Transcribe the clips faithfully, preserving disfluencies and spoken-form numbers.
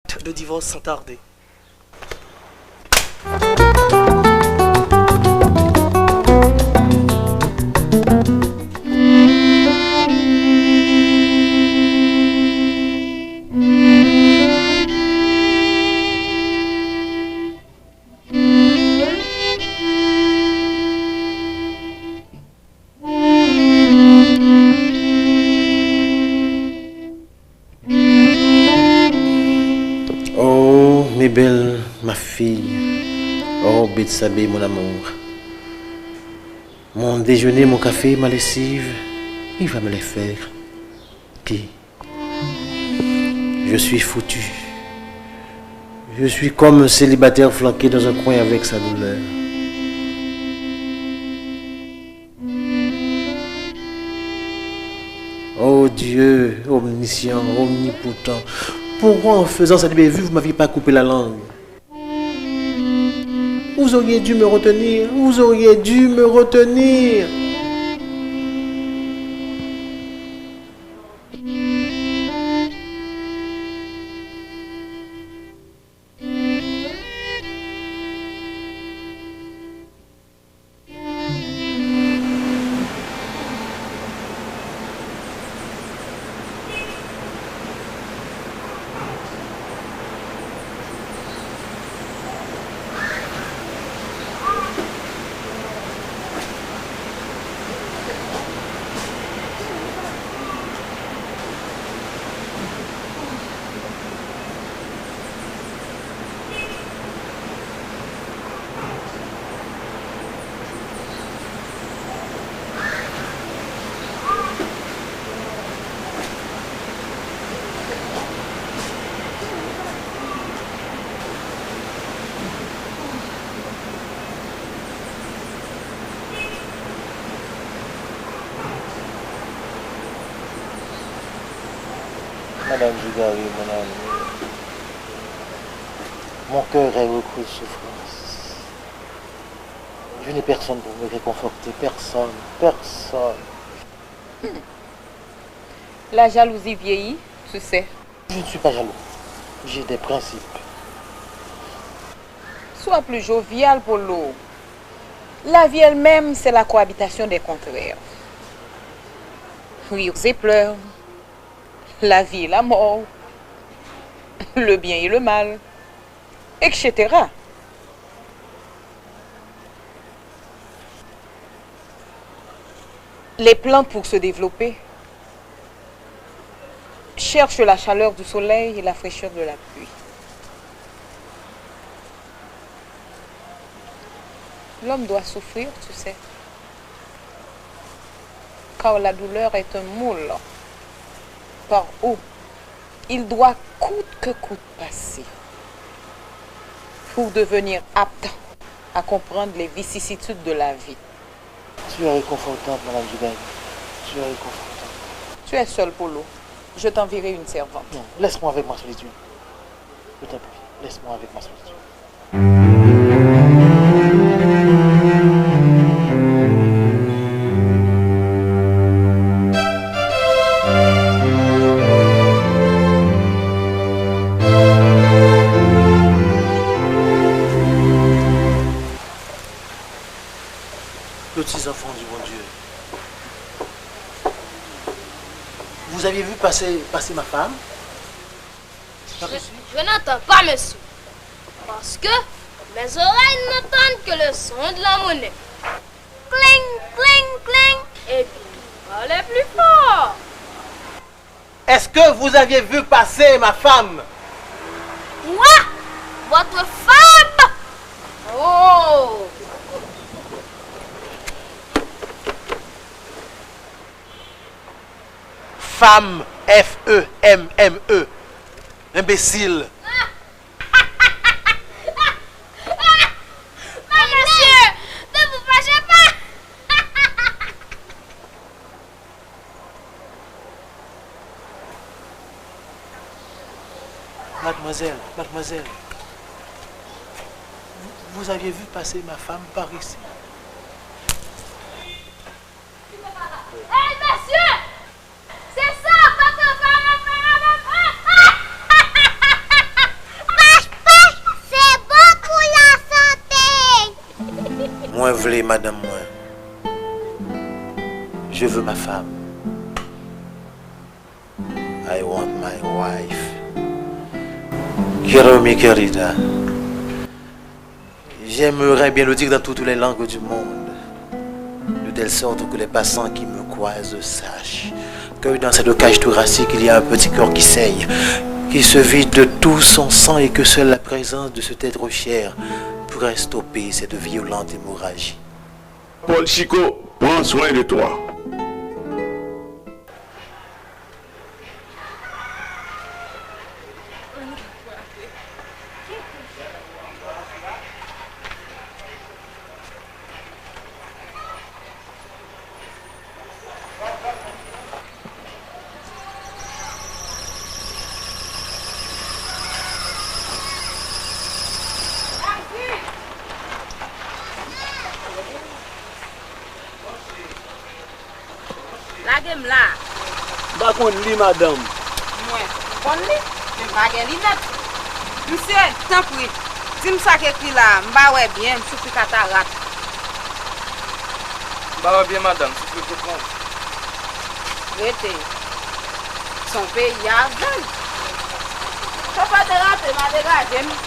acte de divorce sans tarder. Oh, mes belles, ma fille. Oh, Bethsabée, mon amour. Mon déjeuner, mon café, ma lessive, il va me les faire. Qui Je suis foutu. Je suis comme un célibataire flanqué dans un coin avec sa douleur. Oh Dieu, omniscient, omnipotent, pourquoi en faisant cette bévue, vous m'aviez pas coupé la langue ? Vous auriez dû me retenir, vous auriez dû me retenir. Madame Dugarry, mon amour, mon cœur est repris de souffrance. Je n'ai personne pour me réconforter, personne, personne. La jalousie vieillit, tu sais. Je ne suis pas jaloux. J'ai des principes. Sois plus jovial, Polo. La vie elle-même, c'est la cohabitation des contraires. Rires et pleurs. La vie et la mort. Le bien et le mal. Et cetera. Les plantes, pour se développer, cherchent la chaleur du soleil et la fraîcheur de la pluie. L'homme doit souffrir, tu sais, car la douleur est un moule par où il doit coûte que coûte passer pour devenir apte à comprendre les vicissitudes de la vie. Tu es réconfortante, Madame Dugarry. Tu es réconfortante. Tu es seule, Polo. Je t'enverrai une servante. Non, laisse-moi avec ma solitude. Je t'en prie, laisse-moi avec ma solitude. Petits enfants du bon Dieu, vous aviez vu passer, passer ma femme par ici ? Je n'entends pas, monsieur. Parce que mes oreilles n'entendent que le son de la monnaie. Cling, cling, cling. Eh bien, parlez plus fort. Est-ce que vous aviez vu passer ma femme ? Quoi ? Votre femme ? Oh ! Femme, F E M M E. Enbesil. Men mesye, tanpri fache pa. Mademoiselle, mademoiselle, vous aviez vu passer ma femme par ici. Hey, mesye! Se sa, papa, papa, papa, papa! Mwen vle madanm mwen. Je veux ma femme. I want my wife. Quiero mi querida. J'aimerais bien le dire dans toutes les langues du monde, de telle sorte que les passants qui me croisent sachent que dans cette cage thoracique, il y a un petit cœur qui saigne, qui se vide de tout son sang et que seule la présence de cet être cher pourrait stopper cette violente hémorragie. Paul Chico, prends soin de toi. Lage m la. M pa konn li, madanm. Mwen, m konn li, men m pa gen linèt. Misye, tanpri, di m sa k ekri la a, m pa wè byen, m soufri katarak. M pa wè byen, madanm, m soufri koukons. Rete. Se yon peyi avèg. Chofè derape m a degaje m.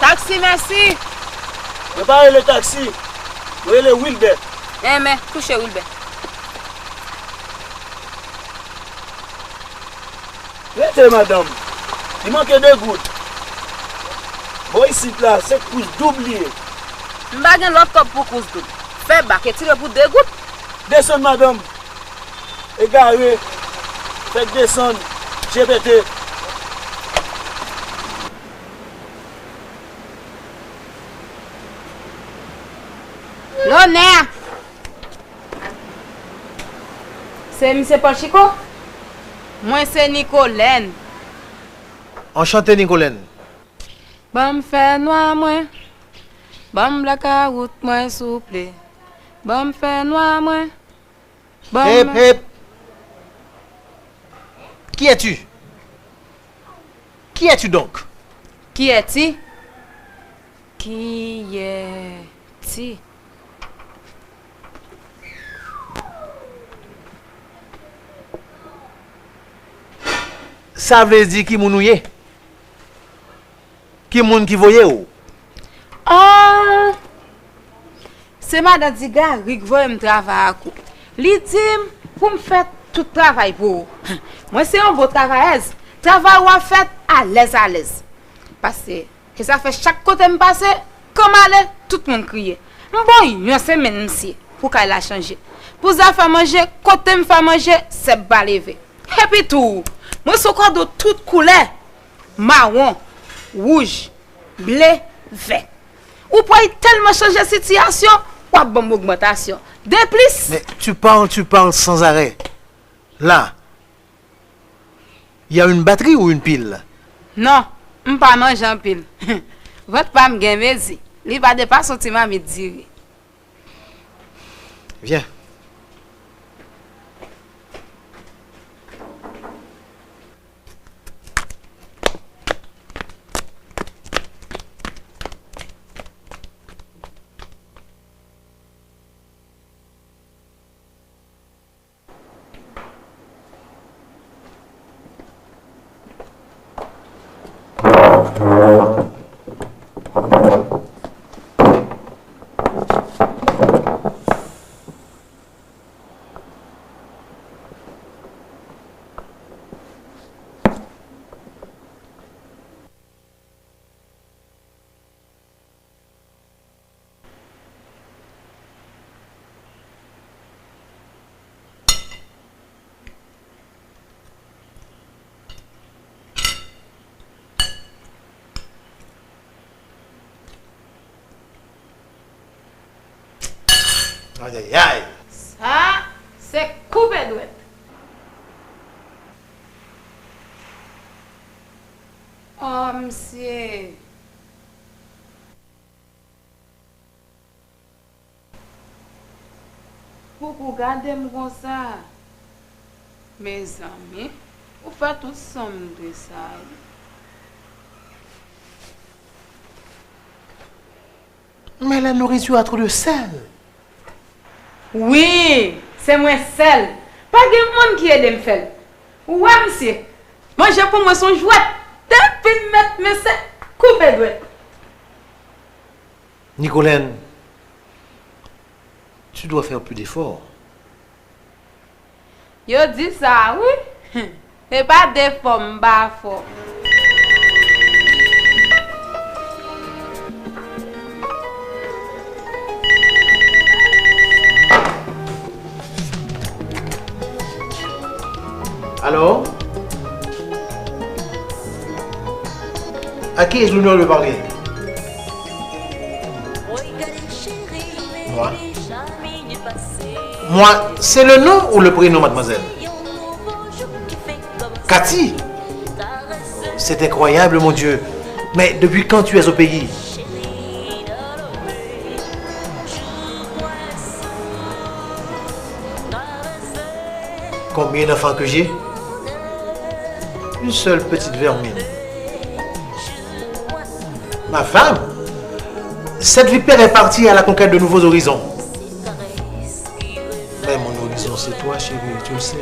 Taksi, mèsi. Mwen pa rele taksi. Mwen rele Wilbè. Enben, touche Wilbè. Rete, madanm. Li manke de goud. Bò isit la, se kous doub li ye. M pa gen lòt kòb pou kous doub. Fè bak, etire pou de goud. Desann, madanm. Egare. Fèk desann. Je pete. Lonè! Se misye Paul Chico? Mwen se Nicolène. Anchante, Nicolène. Ban m fè nwa mwen. Ban m blakawout mwen, souple. Ban m fè nwa mwen. Ban m... Hep, hep! Qui es-tu? Qui es-tu donc? Qui es-tu? Qui es-tu? Sa vle di ki moun ou ye? Ki moun ki voye w? Ah! Se madan Digari k voye m travay ak ou. Li di m pou m fè tout travay pou ou. Mwen se yon bon travayèz. Travay ou ap fèt alèz alèz. Paske e sa fè chak kote m pase, kan m ale, tout moun kriye. M bon yon semèn misye pou kay la chanje. Pou zafè manje, kote m fè manje, sèb pa leve. Epi tou, mwen se yon kado tout koulè, mawon, wouj, ble, vè. Ou pral tèlman chanje sitiyasyon, w ap ban m ogmantasyon. De plis. Mais tu parles, tu parles sans arrêt. Là, il y a une batterie ou une pile? Non, m pa manje anpil. Vant pa m gen mezi. Li pa depase yon ti mamit diri. Viens. Ayayay! Sa, se koupe dwèt. Oh, misye. Poukò w gade m konsa? Mezanmi, ou fè tout san m de sa, wi. Mais la nourriture a trop de sel. Wi, se mwen sèl. Pa gen moun ki ede m fè l. Ou wè, misye, manje pou mwen se yon jwèt. Depi m mèt men se koupe dwèt. Nicolène, tu dois faire plus d'efforts. Yo di sa, wi. E pa de fò m pa fò. Alors? À qui ai-je l'honneur de parler? Moi. Moi, c'est le nom ou le prénom, mademoiselle? Cathy? C'est incroyable, mon Dieu. Mais depuis quand tu es au pays? Combien d'enfants que j'ai? Une seule petite vermine. Ma femme, cette vipère est partie à la conquête de nouveaux horizons. Mais mon horizon, c'est toi, chérie, tu le sais.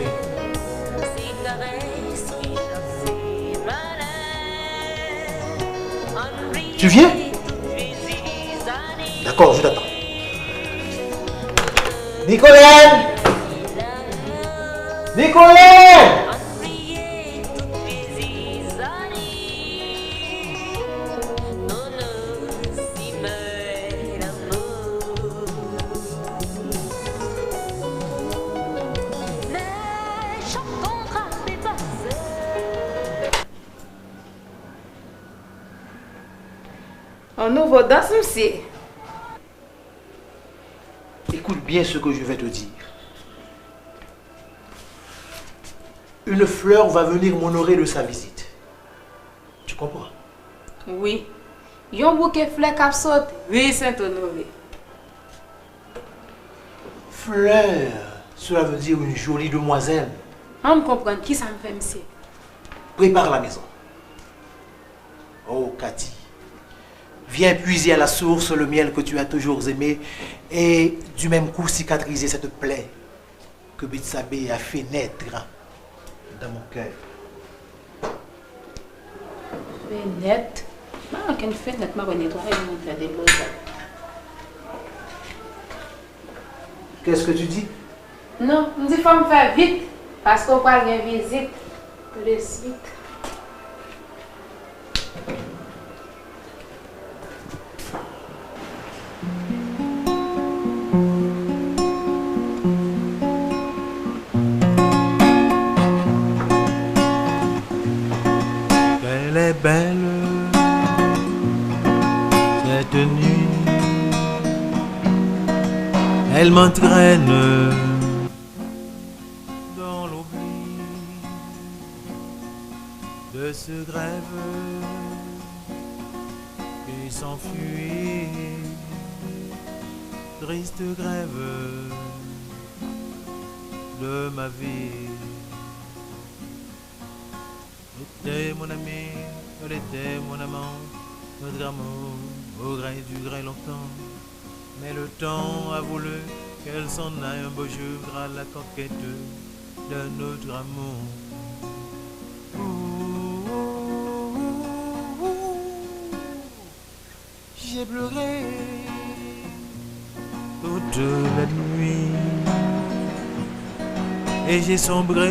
Tu viens? D'accord, je t'attends. Nicolène! Nicolène! Yon nouvo dans, misye. Écoute bien ce que je vais te dire. Une fleur va venir m'honorer de sa visite. Tu comprends? Wi. Yon bouke flè k ap sot ri Sent Onore. Fleur, cela veut dire une jolie demoiselle. An m konprann kisa m fè, misye. Prépare la maison. Oh, Cathy, viens puiser à la source le miel que tu as toujours aimé et du même coup cicatriser cette plaie que Betsabée a fait naître dans mon cœur. Fenèt? Pa gen okenn fenèt, m ap netwaye, m ap fè deblozay. Qu'est-ce que tu dis? Non, m di fò m fè vit, paske w pral gen vizit. Tout de suite. Elle est belle, cette nuit. Elle m'entraîne dans l'oubli de ce rêve qui s'enfuit. Triste rêve de ma vie. Était mon ami, elle était mon amant. Notre amour aurait duré longtemps. Mais le temps a voulu qu'elle s'en aille un beau jour à la conquête d'un autre amour. Ouh, ouh, ouh, ouh. J'ai pleuré toute la nuit et j'ai sombré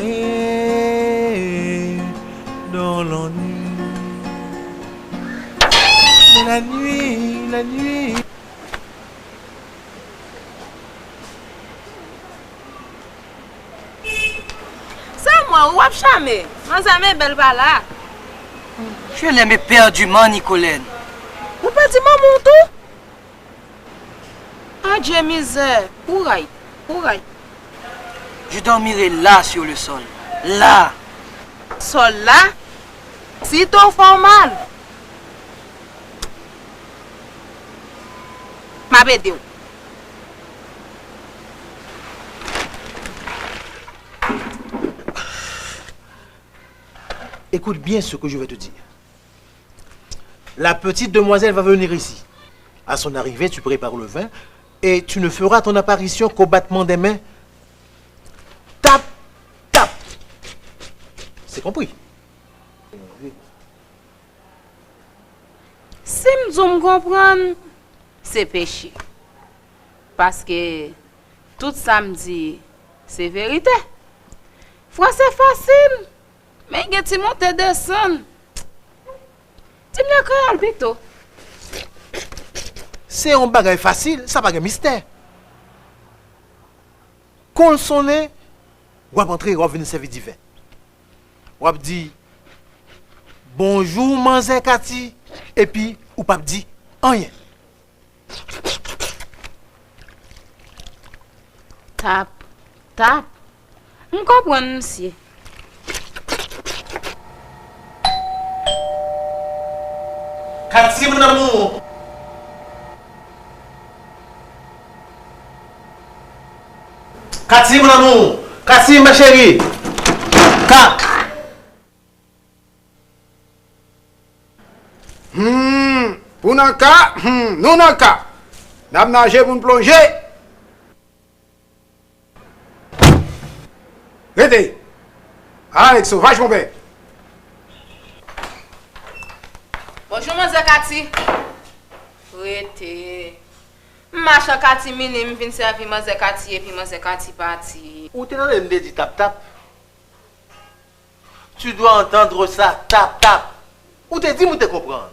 dans l'ennui. Mais la nuit, la nuit. Sa mwen, ou ap chame? Manzè Mebèl pa la. Je l'aime éperdument, Nicolène. Ou pèdi manman w tou? Adje mizè! Kouray! Kouray! Je dormirai là sur le sol. Là! Sòl la? Si to fè w mal, m ap ede w. Écoute bien ce que je vais te dire. La petite demoiselle va venir ici. À son arrivée, tu prépares le vin et tu ne feras ton apparition qu'au battement des mains. Tap, tap. C'est compris. Si m di w m konprann, se peche. Paske tout sa m di, se verite. Franse fasil, men gen ti monte desann. Di m nan kreyòl pito. Se yon bagay fasil, sa pa gen mistè. Kon l sonnen, w ap antre, w ap vin sèvi diven. W ap di, "Bonjou, manzè Kati," epi ou p ap di anyen. Tap, tap. M konprann, misye. Kati, mon amour. Kati, mon amour. Kati, ma chérie. Ka- Hmm, pou nan ka, hmm, nou nan ka. N ap naje pou n plonje. Rete. Ala nèg sovaj, monpè. Bonjou, manzè Kati. Rete. M mache an katimini, m vin sèvi manzè Kati, epi manzè Kati pati. Ou te tande m te di tap tap? Tu dois entendre ça, tap tap. Ou te di m ou te konprann.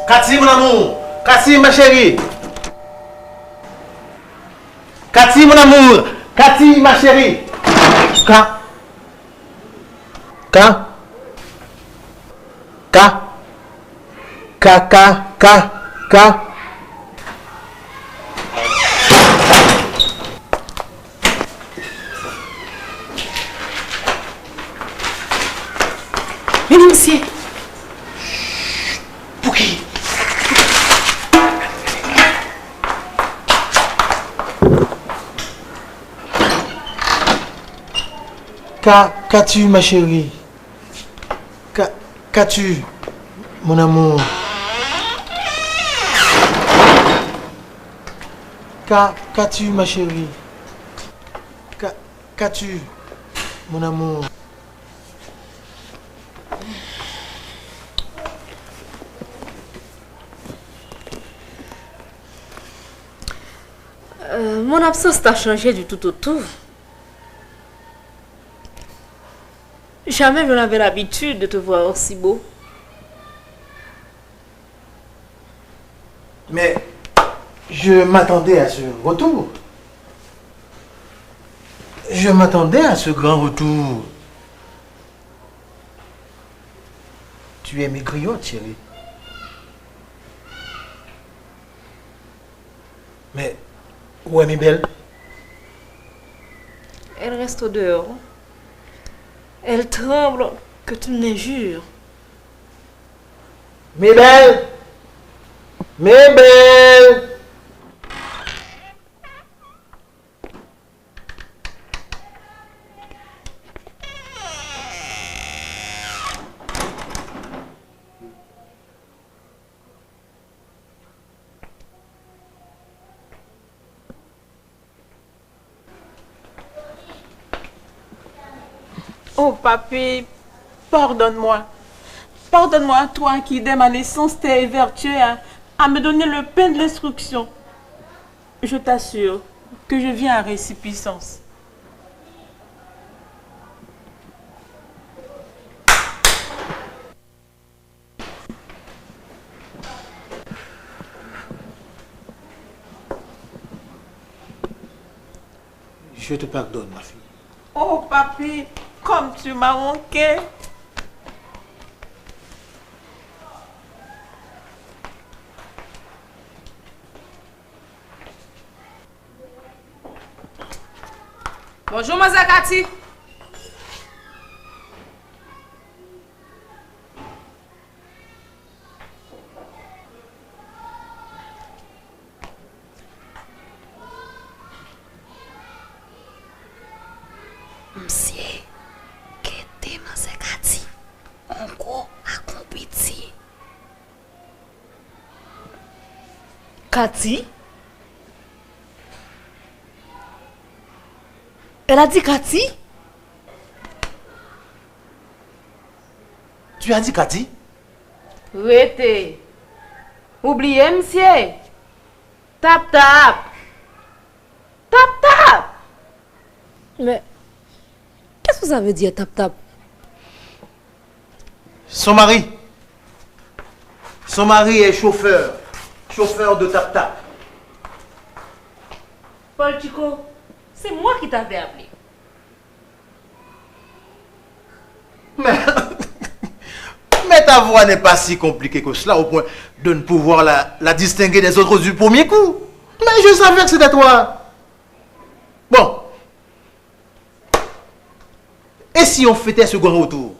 Cathy, mon amour. Cathy, ma chérie. Cathy, mon amour. Cathy, ma chérie. Ka. Ka. Ka. Ka, ka, ka, ka. Men non, mesye. Pouki? Ka, qu'as-tu, ma chérie? Ka, qu'as-tu, mon amour? Ka, qu'as-tu, ma chérie? Ka, qu'as-tu, mon amour? Euh, mon absence t'a changé du tout au tout. Jamais je n'avais l'habitude de te voir aussi beau. Mais je m'attendais à ce retour. Je m'attendais à ce grand retour. Tu es maigriyote, chérie. Men, ou wè Mebèl? Elle reste au dehors. Elle tremble que tu ne l'injures. Mebèl! Mebèl! Oh, papi, pardonne-moi. Pardonne-moi, toi qui, dès ma naissance, t'es évertué à, à me donner le pain de l'instruction. Je t'assure que je viens à récipiscence. Je te pardonne, ma fille. Oh, papi, Comme tu m'as manqué. Bonjou, manzè Katy. Misye gen de manzè Katy, on gwo ak on piti. Katy? Elle a dit Katy? Tu as dit Katy? Rete. Ou bliye misye? Tap tap. Tap tap. Mais qu'est-ce que ça veut dire tap tap? Son mari. Son mari est chauffeur. Chauffeur de tap-tap. Paul Chico, c'est moi qui t'avais appelé. Mais, mais ta voix n'est pas si compliquée que cela au point de ne pouvoir la, la distinguer des autres du premier coup. Mais je savais que c'était toi. Bon, et si on fêtait ce grand retour?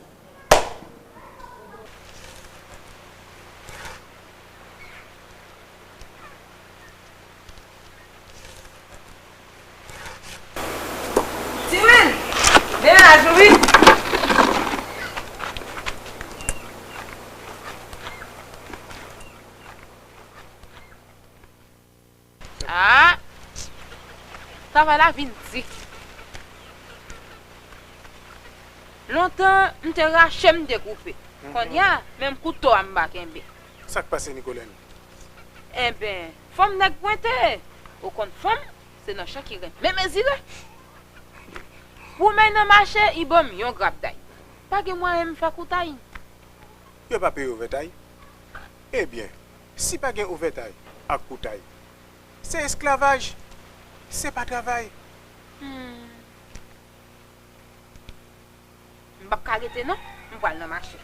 Ti Wil, vin la, Ti Wil. Ah! Travay la vin di. Lontan, m te rache, m te koupe. Kounye a, menm kouto a m pa kenbe. Sa k pase, Nicolène? Enben, fanm nèg pwente. Ou konn fanm, se nan chan ki renmen mezire. Pou men nan mache, i ban m yon grap day. Pa gen mwayen m fè koutay. Yo pa peye ouvètay? Ebyen, si pa gen ouvètay ak koutay, se esklavaj, se pa travay. Hmm. M p ap ka rete non, m pral nan mache.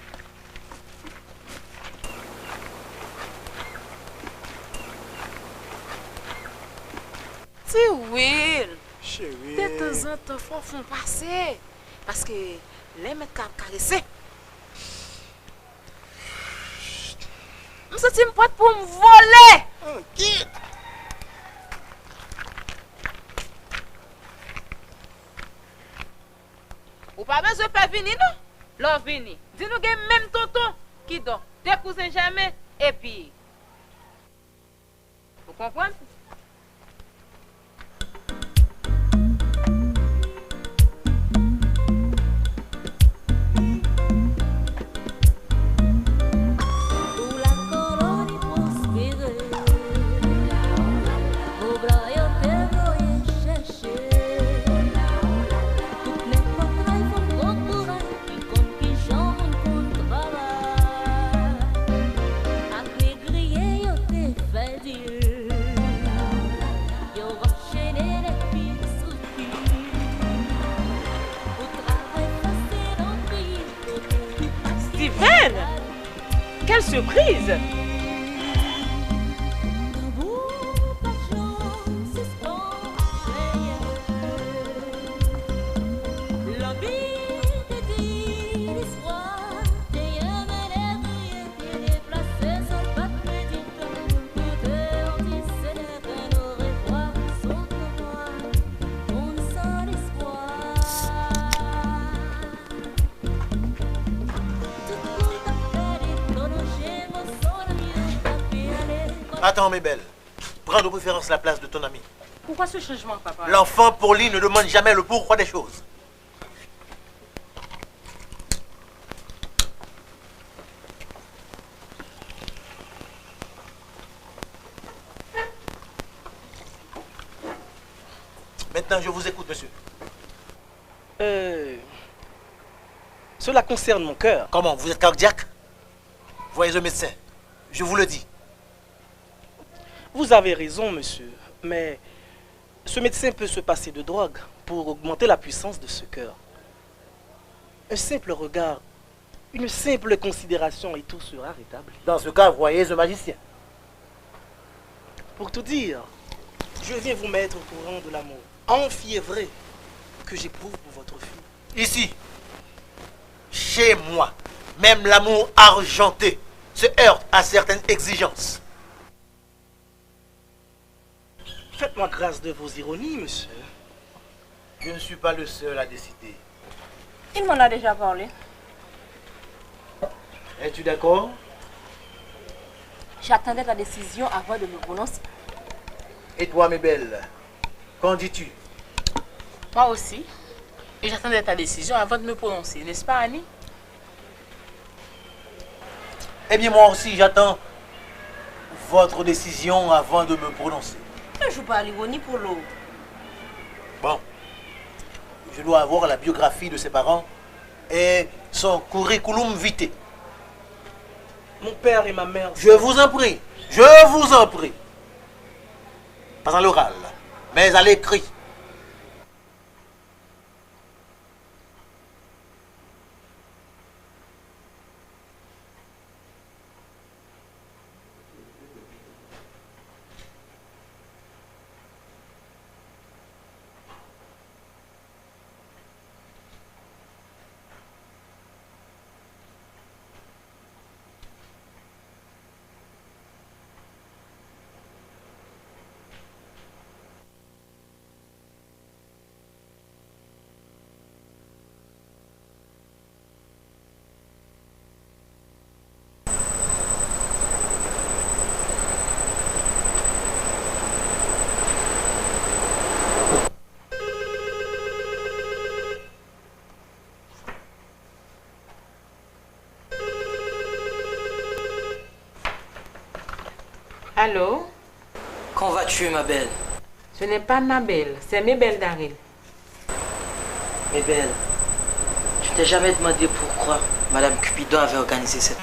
Ti Wil, cheri, detanzantan fò w fè yon pase, paske lè mèt ka ap karese. M santi m prèt pou m vole. Ankit! Ou pa bezwen pè vini non. Lè w vini, di nou gen menm tonton, kidonk de kouzen jèmen, epi Ou konprann? Pou lakoloni pwospere, pou blan yo te voye chèche. Tout nenpòt lè fanm konn kouraj, li konn kijan moun konn travay. Ak negriye yo te fè dil, yo anchene lè pi sou pi. Pou travay fòse lanpi, kote tou pase. Steven! Quelle surprise! Attends, mes belles. Prends de préférence la place de ton ami. Pourquoi ce changement, papa? L'enfant, pour lui, ne demande jamais le pourquoi des choses. Maintenant, je vous écoute, monsieur. Euh, cela concerne mon cœur. Comment, vous êtes cardiaque? Voyez un médecin. Je vous le dis. Vous avez raison, monsieur, mais ce médecin peut se passer de drogue pour augmenter la puissance de ce cœur. Un simple regard, une simple considération et tout sera rétabli. Dans ce cas, voyez un magicien. Pour tout dire, je viens vous mettre au courant de l'amour enfiévré que j'éprouve pour votre fille. Ici, chez moi, même l'amour argenté se heurte à certaines exigences. Faites-moi grâce de vos ironies, monsieur. Je ne suis pas le seul à décider. Il m'en a déjà parlé. Es-tu d'accord? J'attendais ta décision avant de me prononcer. Et toi, Mebelle, qu'en dis-tu? Moi aussi. Et j'attendais ta décision avant de me prononcer, n'est-ce pas, Annie? Eh bien, moi aussi, j'attends votre décision avant de me prononcer. Toujou pa lironi pou lo. Bon, je dois avoir la biographie de ses parents et son curriculum vitae. Mon père et ma mère. Je vous en prie, je vous en prie. Pas à l'oral, mais à l'écrit. Allô? Comment vas-tu, ma belle? Ce n'est pas ma belle, c'est Mebelle Daryl. Mebelle, tu t'es jamais demandé pourquoi Madame Cupidon avait organisé cette